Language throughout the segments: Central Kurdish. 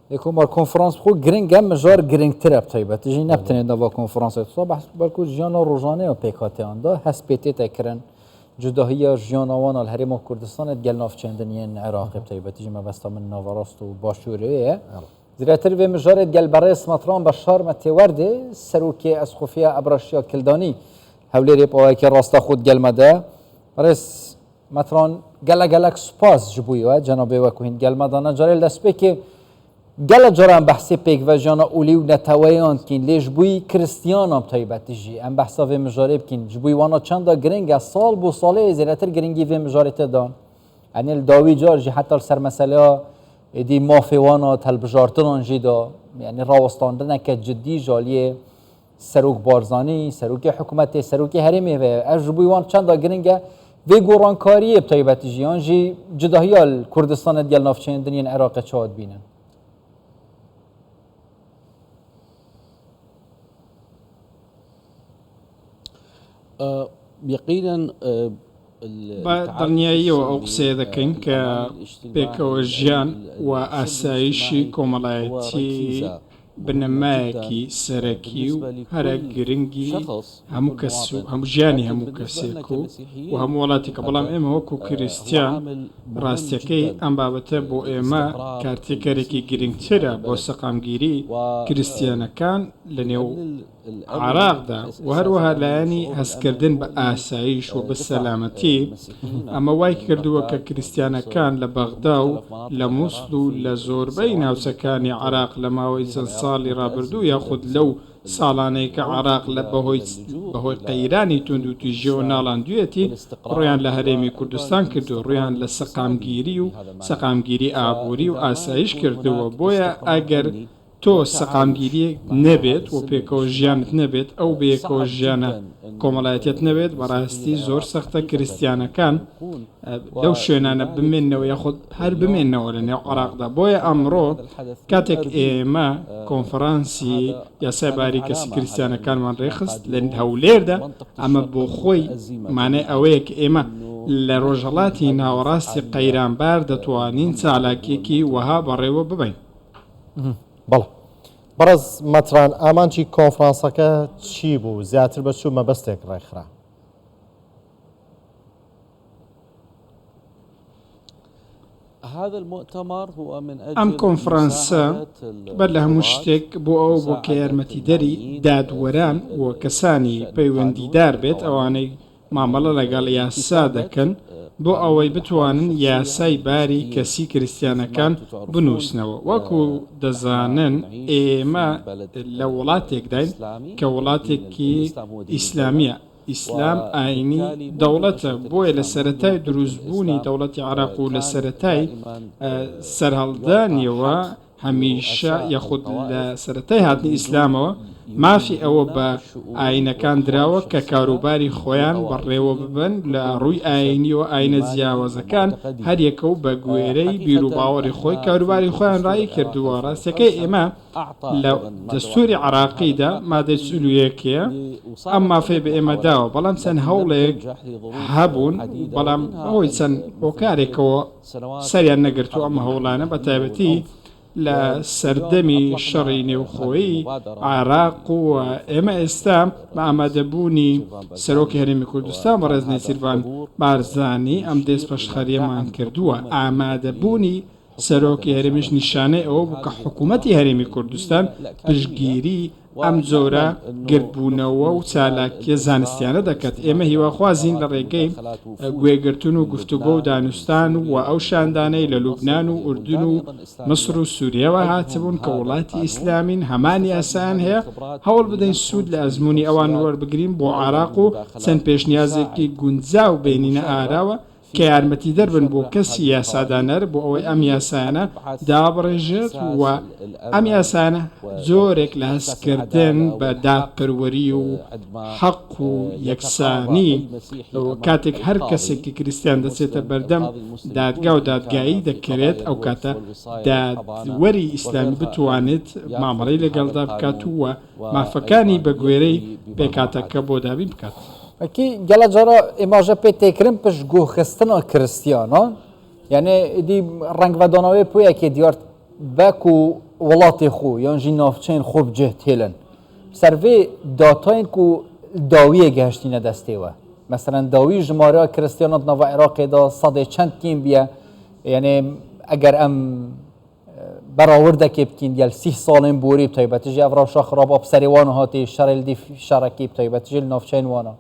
Komar konferans xwe giring e mijar giringtir e bi taybetî jî ne bi tenê nava konferansê dixwe behs belku jiyana rojane ya pêkhateyan de hest pê tête kirin cudahiya jiyana wan a li Herêma Kurdistanê digel navçeyên din yên Iraqê bi taybetî jî mebesta min naverast û başûrê ye. Zêdetir vê mijarê digel berêz Metran Beşar Metêwerdê Serokê Esxofiya Ebraşiya Kildanî Hewlêrê bi awayekî rasta xwe digel me de. Berêz Metran gelek gelek spas ji bo we cenabê we ku hîn gel me dane carê li destpêkê gelek cara em behsê pêkvejiyana olî û neteweyan dikîn lê ji bo kristiyanan bi taybetî jî em behsa vê mijarê bikîn ji bo wana çenda giring e sal bo salê zêdetir giringî vê mijarê tê dan enê li dawî car jî heta li ser meseleya êdî mafê wan a hilbijartinan jî da yanî rawestandineke cidî ji aliyê Serok Barzanî, Serokê Hikûmetê, Serokê Herêmê ve ye. Ev ji bo wan çenda giring e. Vê gorankariyê bi taybetî jî yan jî cudahiya li Kurdistanê digel navçeyên din yên Iraqê çawa dibînin? Yeqînen بە دڵنیاییەوە ئەو قسەیە دەکەین کە پێکەوە ژیان و ئاسایشی کۆمەڵایەتی بنەمایەکی سەرەکی و هەرە گرنگی هەموو کەس و هەموو ژیانی هەموو کەسێک و و هەموو وڵاتێکە، بەڵام ئێمە وەکو کریستیان ڕاستیەکەی ئەم بابەتە بۆ ئێمە کارتێکەرێکی گرنگترە بۆ سەقامگیری کریستیانەکان لەنێو عێراقدا و هەروەها لایەنی هەستکردن بە ئاسایش و بە سەلامەتی، ئەمە وای کردووە کە کریستیانەکان لە بەغدا و لە موسڵ و لە زۆربەی ناوچەکانی عێراق لە ماوەی چەند ساڵی ڕابردوو یاخود لەو ساڵانەی کە عێراق لە بەهۆی بەهۆی قەیرانی توندوتیژیەوە ناڵاندویەتی ڕوویان لە هەرێمی کوردستان کردووە ڕوویان لە سەقامگیری و سەقامگیری ئابووری و ئاسایش کردووە بۆیە ئەگەر تۆ سەقامگیریت نەبێت و پێکەوە ژیانت نەبێت، ئەو بەیەکەوە ژیانە کۆمەڵایەتیەت نەبێت، بەڕاستی زۆر سەختە کریستیانەکان لەو شوێنانە بمێننەوە یاخود هەر بمێننەوە لە نێو عێراقدا. بۆیە ئەمڕۆ کاتێک ئێمە کۆنفرانسی یاسای باری کەسی کریستیانەکانمان رێکخست لە هەولێردا، ئەمە بۆ خۆی مانای ئەوەیە کە ئێمە لە رۆژهەڵاتی ناوەڕاستی قەیرانبار دەتوانین چالاکیەکی وەها بەڕێوە ببەین. بەڵێ. بەڕێز مەتران ئامانجی کۆنفرانسەکە چی بوو؟ زیاتر بە چ مەبەستێک ڕێکخرا؟ ئەم کۆنفرانسە بەر لە هەموو شتێک بۆ ئەوە بوو کە یارمەتیدەری دادوەران و کەسانی پەیوەندیدار بێت ئەوانەی مامەڵە لەگەڵ یاسا دەکەن بۆ ئەوەی بتوانن یاسای باری کەسی کریستیانەکان بنووسنەوە. وەکو دەزانن ئێمە لە وڵاتێکداین کە وڵاتێکی ئیسلامییە، ئیسلام ئاینی دەوڵەتە، بۆیە لە سەرەتای دروستبوونی دەوڵەتی عێراق و لە سەرەتای سەرهەڵدانیەوە، هەمیشە یاخود لە سەرەتای هاتنی ئیسلامەوە مافی ئەوە بە ئایینەکان دراوە کە کاروباری خۆیان بەڕێوە ببەن لە ڕووی ئایینیەوە ئایینە جیاوازەکان هەریەکە و بە گوێرەی بیروباوەڕی خۆی کاروباری خۆیان ڕایی کردووە ڕاستیەکەی ئێمە لە دەستوری عێراقیدا مادەی 41 ە ئەم مافەی بە ئێمە داوە بەڵام چەند هەوڵێک هەبوون بەڵام بەهۆی چەند هۆکارێکەوە سەریان نەگرتووە ئەم هەوڵانە بە تایبەتی لە سەردەمی شەڕی نێوخۆیی عێراق و ئێمە ئێستا بە ئامادەبوونی سەرۆکی هەرێمی کوردستان بەڕێز نێچیرڤان بارزانی ئەم دەستپێشخەرییەمان کردووە ئامادەبوونی سەرۆکی هەرێمیش نیشانەی ئەوە بوو کە حکوومەتی هەرێمی کوردستان پشتگیری ئەم جۆرە گردبوونەوە و چالاکییە زانستیانە دەکات. ئێمە هیواخوازین لە ڕێگەی گوێگرتن و گفتوگۆ و دانوستان و ئەو شاندانەی لە لوبنان و ئوردن و میسر و سوریەوە هاتبوون کە وڵاتی ئیسلامین هەمان یاسایان هەیە، هەوڵ بدەین سوود لە ئەزموونی ئەوان وەربگرین بۆ عێراق و چەند پێشنیازێکی گونجاو بێنینە ئاراوە کە یارمەتیدەر بن بۆ کەسی یاسادانەر بۆ ئەوەی ئەم یاسایانە دابڕێژێت و ئەم یاسایانە جۆرێک لە هەستکردن بە دادپەروەری و حەق و یەکسانی کاتێک هەر کەسێکی کریستیان دەچێتە بەردەم دادگا و دادگایی دەکرێت ئەو کاتە دادوەری ئیسلامی بتوانێت مامەڵەی لەگەڵدا بکات و مافەکانی بە گوێرەی پێکهاتەکە بۆ دابین بکات. وەکی گەلە جارا ئێماژە پێ تێکرن پشت گوه خستنا کرستیانا یعنی ئیدی ڕەنگ ڤەداناوێ پویەکێ دیار بەکو وڵاتێ خۆ یان ژی ناوچەین خۆ بجێ تێلن سەر vê datayên ku dawiyê gehiştîne destê we. Meselen dawî jimara Kiristiyana di nava Iraqê de sedê çend kêm biye. Yanê eger em berawirdekê bikîn gel sîh salên borî bi taybetî jî ev rewşa xirab a bi serê wan hatî şerê li dî şerekî bi taybetî jî li navçeyên wan a.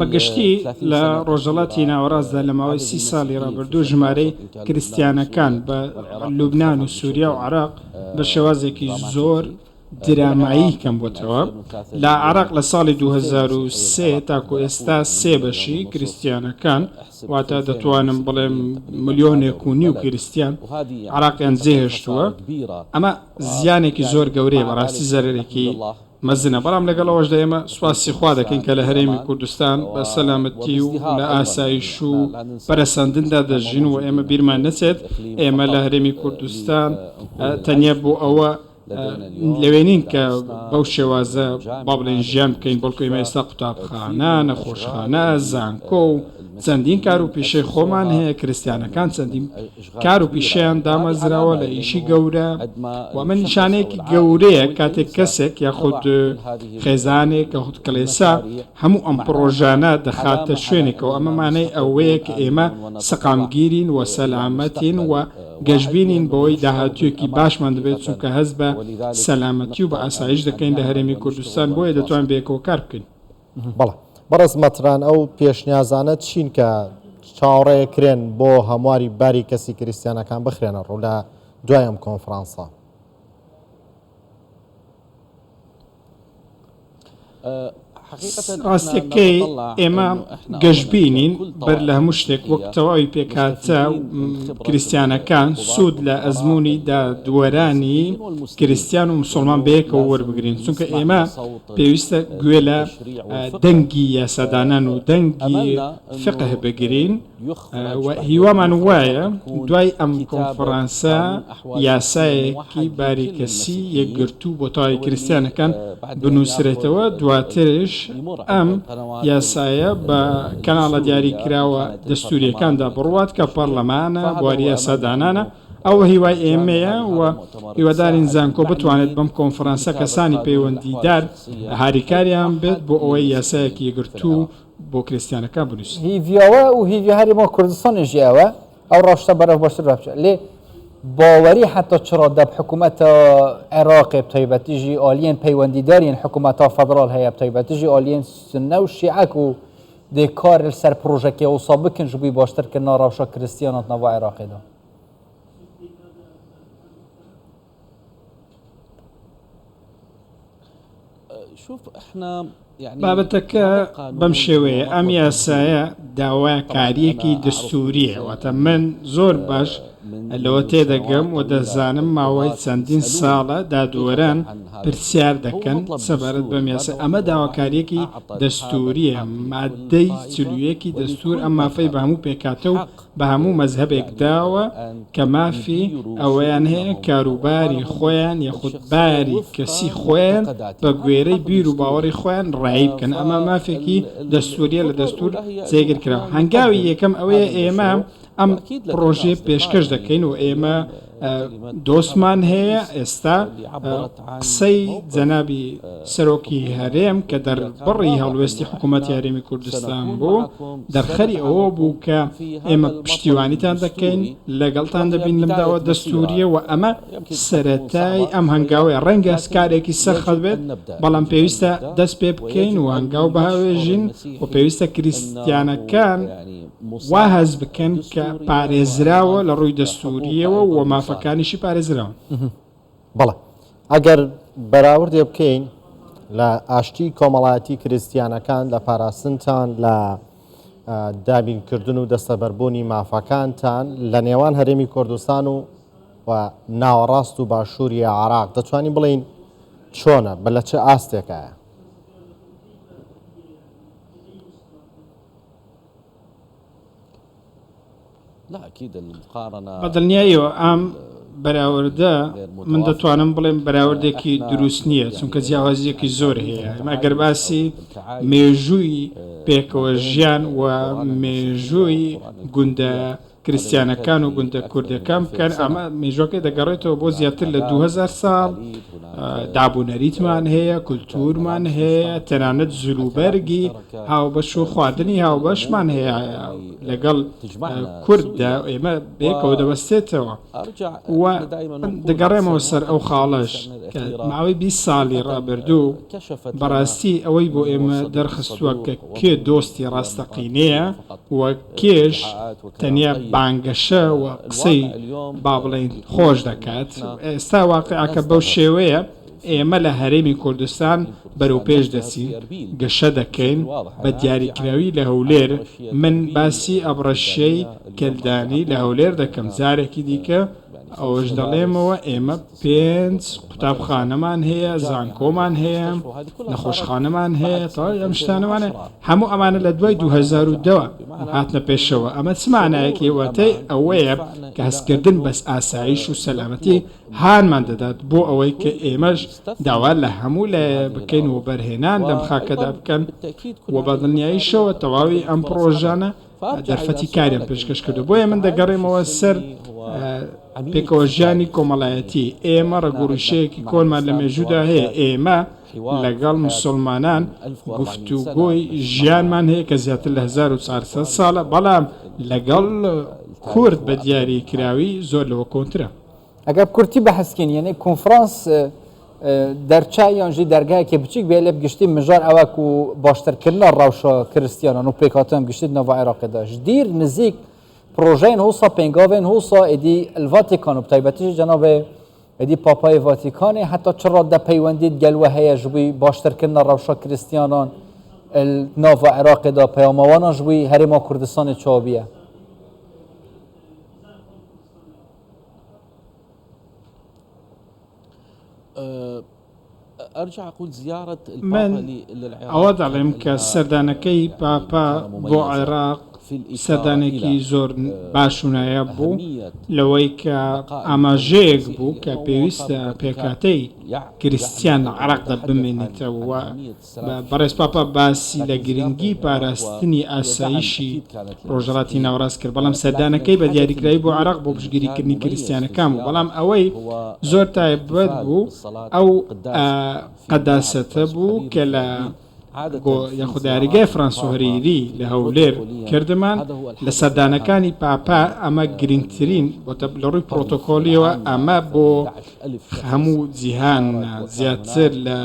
بە گشتی لە ڕۆژهەڵاتی ناوەڕاستدا لە ماوەی سی ساڵی ڕابردوو ژمارەی کریستیانەکان بە لوبنان و سوریا و عێراق بە شێوازێکی زۆر درامایی کەمبووەتەوە. لە عێراق لە ساڵی 2003 تاکو ئێستا سێ بەشی کریستیانەکان واتە دەتوانم بڵێم ملیۆنێک و نیو کریستیان عێراقیان جێهێشتووە. ئەمە زیانێکی زۆر گەورەیە بەڕاستی زەرەرێکی مەزنە، بەڵام لەگەڵ ئەوەشدا ئێمە سوپاسی خوا دەکەین کە لە هەرێمی کوردستان بە سەلامەتی و لە ئاسایش و پەرەسەندندا دەژین و ئێمە بیرمان نەچێت ئێمە لە هەرێمی کوردستان تەنیا بۆ ئەوە لەوێ نین کە بەو شێوازە با بڵێین ژیان بکەین، بەڵکو ئێمە ئێستا قوتابخانە، نەخۆشخانە، زانکۆ و چەندین کار و پیشەی خۆمان هەیە، کریستیانەکان چەندین کار و پیشەیان دامەزراوە لە ئیشی گەورە و ئەمە نیشانەیەکی گەورەیە کاتێک کەسێک یاخود خێزانێک یاخود کڵێسا هەموو ئەم پڕۆژانە دەخاتە شوێنێکەوە ئەمە مانای ئەوەیە کە ئێمە سەقامگیرین و سەلامەتین و گەشبینین بەوەی داهاتوویەکی باشمان دەبێت چونکە هەست بە سەلامەتی و بە ئاسایش دەکەین لە هەرێمی کوردستان بۆیە دەتوانین بەیەکەوە کار بکەین. بەڵێ بەڕێز مەتران ئەو پێشنیازانە چین کە چاوەڕێکرێن بۆ هەمواری باری کەسی کریستیانەکان بخرێنە ڕوو لە دوای ئەم کۆنفرانسە؟ ڕاستیەکەی ئێمە گەشبینین بەر لە هەموو شتێک وەک تەواوی پێکهاتە کریستیانەکان سوود لە ئەزموونی دادوەرانی کریستیان و مسوڵمان بەیەکەوە وەربگرین چونکە ئێمە پێویستە گوێ لە دەنگی یاسادانان و دەنگی فقه بگرین و هیوامان وایە دوای ئەم کۆنفرانسە یاسایەکی باری کەسی یەکگرتوو بۆ تەواوی کریستیانەکان بنووسرێتەوە، دواترش ئەم یاسایە بە کەناڵە دیاریکراوە دەستوورییەکاندا بڕوات کە پەڕلەمانە، بواری یاسادانانە، ئەوە هیوای ئێمەیە و هیوادارین زانکۆ بتوانێت بەم کۆنفرانسە کەسانی پەیوەندیدار هاریکاریان بێت بۆ ئەوەی یاسایەکی یەکگرتوو بۆ کریستیانەکان بنووسن. هیڤیاوە و هیڤیا هەرێما کوردستانێ ژی ئەوە ئەو ڕەوشتە بەرەو باشتر بچێت لێ باوەری حتا چرا دەب حکوومەتە عێراقێ بتایبەتی ژی ئالیەن پەیوەندیداریان حکوومەتا فەدرال هەیە بتایبەتی ژی ئالیەن سنە و شیعەک و دێ کار لەسەر پرۆژەکێ وسا بکەن ژ بووی باشترکردنا ڕەوشا کریستیانات ناو عێراقێدا. بابەتەکە بەم شێوەیە، ئەم یاسایە داواکارییەکی دەستوورییە، واتە من زۆر باش لەوە تێدەگەم و دەزانم ماوەی چەندین ساڵە دادوەران پرسیار دەکەن سەبارەت بەم یاسا، ئەمە داواکارییەکی دەستوورییە، ماددەی 41 ی دەستوور ئەم مافەی بە هەموو پێکهاتە و بە هەموو مەزهەبێک داوە کە مافی ئەوەیان هەیە کاروباری خۆیان یاخود باری کەسی خۆیان بە گوێرەی بیر و باوەڕی خۆیان ڕایی بکەن، ئەمە مافێکی دەستووریە لە دەستوور جێگیر کراوە. هەنگاوی یەکەم ئەوەیە ئێمە ئەم پڕۆژەیە پێشکەش دەکەین و ئێمە دۆستمان هەیە ئێستا قسەی جەنابی سەرۆکی هەرێم کە دەربڕی هەڵوێستی حکوومەتی هەرێمی کوردستان بوو دەرخەری ئەوە بوو کە ئێمە پشتیوانیتان دەکەین لەگەڵتان دەبین لەم داوا دەستووریە و ئەمە سەرەتای ئەم هەنگاوەیە ڕەنگە کارێکی سەخت بێت بەڵام پێویستە دەست پێ بکەین و هەنگاو بهاوێژین و پێویستە کریستیانەکان وا هەست بکەن کە پارێزراوە لە ڕووی دەستوورییەوە و مافەکانیشی پارێزراون. بەڵێ ئەگەر بەراوردێ بکەین لە ئاشتی کۆمەڵایەتی کریستیانەکان لە پاراستنتان لە دابینکردن و دەستەبەربوونی مافەکانتان لە نێوان هەرێمی کوردستان و و ناوەڕاست و باشووری عراق دەتوانین بڵین چۆنە بە لە چ ئاستێکایە؟ بە دڵنیاییەوە ئەم بەراوردە من دەتوانم بڵێم بەراوردێکی دروست نییە چونکە جیاوازیەکی زۆر هەیە ئەمە گەر باسی مێژووی پێکەوە ژیان و مێژووی گوندە کریستیانەکان و گوندە کوردەکان بکەن ئەمە مێژوەکەی دەگەڕێتەوە بۆ زیاتر لە 2000 ساڵ دابونەریتمان هەیە کولتوورمان هەیە تەنانەت زلوبەرگی هاوبەش و خواردنی هاوبەشمان هەیە لەگەڵ کورددا ئێمە بەیەکەوە دەبەستێتەوە و دەگەڕێمەوە سەر ئەو خاڵەش کە ماوەی 20 ساڵی ڕابردوو بەڕاستی ئەوەی بۆ ئێمە دەرخستووە کە کێ دۆستی ڕاستەقینەیە و کێش تەنیا بانگەشە و قسەی با بڵێین خۆش دەکات. ئێستا واقیعەکە بەو شێوەیە ئێمە لە هەرێمی کوردستان بەرەوپێش دەچین، گەشە دەکەین، بە دیاریکراوی لە هەولێر، من باسی ئەبڕەشیەی کەلدانی لە هەولێر دەکەم، جارێکی دیکە ئەوەش دەڵێمەوە ئێمە پێنج قوتابخانەمان هەیە، زانکۆمان هەیە، نەخۆشخانەمان هەیە، تەواوی ئەم شتانەمان هەیە، هەموو ئەمانە لە دوای 2010 ەوە هاتنە پێشەوە، ئەمە چ مانایەکی هەیە؟ واتای ئەوەیە کە هەستکردن بە ئاسایش و سەلامەتی هانمان دەدات بۆ ئەوەی کە ئێمەش داوا لە هەموو لایە بکەین وەبەرهێنان لەم خاکەدا بکەن و بە دڵنیاییشەوە تەواوی ئەم پڕۆژانە دەرفەتی کاریان پێشکەش کردو بۆیە من دەگەڕێمەوە سەر پێکەوە ژیانی کۆمەڵایەتی ئێمە ڕەگوڕیشەیەکی کۆنمان لە مێژوودا هەیە ئێمە لەگەڵ مسلمانان گفتوگۆی ژیانمان هەیە کە زیاتر لە 1400 ساڵە بەڵام لەگەڵ کورد بە دیاری کراوی زۆر لەوە کۆنترە. ئەگەر کورتی بەحس کەین یەنێ کۆنفرانس دەرچە یان ژی دەرگایەکی بچووک بێ لێ بگشتی مژار ئەوە کو باشترکردنا ڕەوشا کریستیانان و پێکهاتەیان گشتی ناڤ عێراقێدا ji dîr نزیک پرۆژەیên هوسا پێنگاوên هوسا êdî li Vatîkan û bi taybetî jî cenabê êdî Papayê Vatîkanê heta çi radde peywendî digel we heye ji bo baştirkirina rewşa Krîstiyanan li nava Iraqê de peyama wan a ji bo Herêma Kurdistanê çawa bûye? من ئەوە دەڵێم کە سەردانەکەی پاپا بۆ عێراق سەردانێکی زۆر باش و نایاب بوو لەوەی کە ئاماژەیەک بوو کە پێویستە پێکهاتەی کریستیان لە عێراقدا بمێنێتەوە بەڕێز پاپا باسی لە گرنگی پاراستنی ئاسایشی ڕۆژهەڵاتی ناوەڕاست کرد، بەڵام سەردانەکەی بە دیاریکراوی بۆ عێراق بۆ پشتگیریکردنی کریستیانەکان بوو، بەڵام ئەوەی زۆر تایبەت بوو ئەو قەداسەتە بوو کە لە یاخود یاریگای فرانسۆ هەریری لە هەولێر کردمان لە سەردانەکانی پاپا، ئەمە گرنگترین لە ڕووی پرۆتۆکۆلیەوە ئەمە بۆ هەموو جیهان زیاتر لە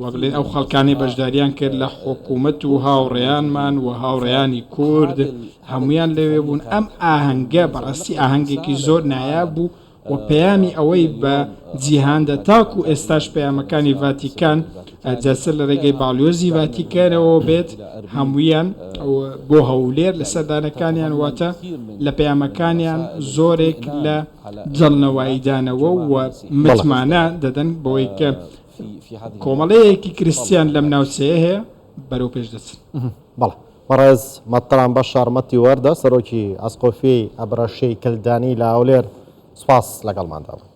وا بڵێن ئەو خەڵکانەی بەشداریان کرد لە حکوومەت و هاوڕێیانمان و هاوڕێیانی کورد هەمویان لەوێ بوون ئەم ئاهەنگە بەڕاستی ئاهەنگێکی زۆر نایاب بوو و پەیامی ئەوەی بە جیهاندا تاکو ئێستاش پەیامەکانی ڤاتیکان جا چ لە ڕێگەی باڵیۆزی ڤاتیکانەوە بێت هەمویان بۆ هەولێر لە سەردانەکانیان واتە لە پەیامەکانیان زۆرێک لە دڵنەواییدانەوە و متمانە دەدەن بەوەی کە کۆمەڵەیەکی کریستیان لەم ناوچەیە هەیە بەرەو پێش دەچن. بەڵێ بەڕێز مەتران بەشار مەتی وەردە سەرۆکی ئەسقۆفیەی ئەبرەشەی کلدانی لە هەولێر سوپاس لەگەڵماندا بوون.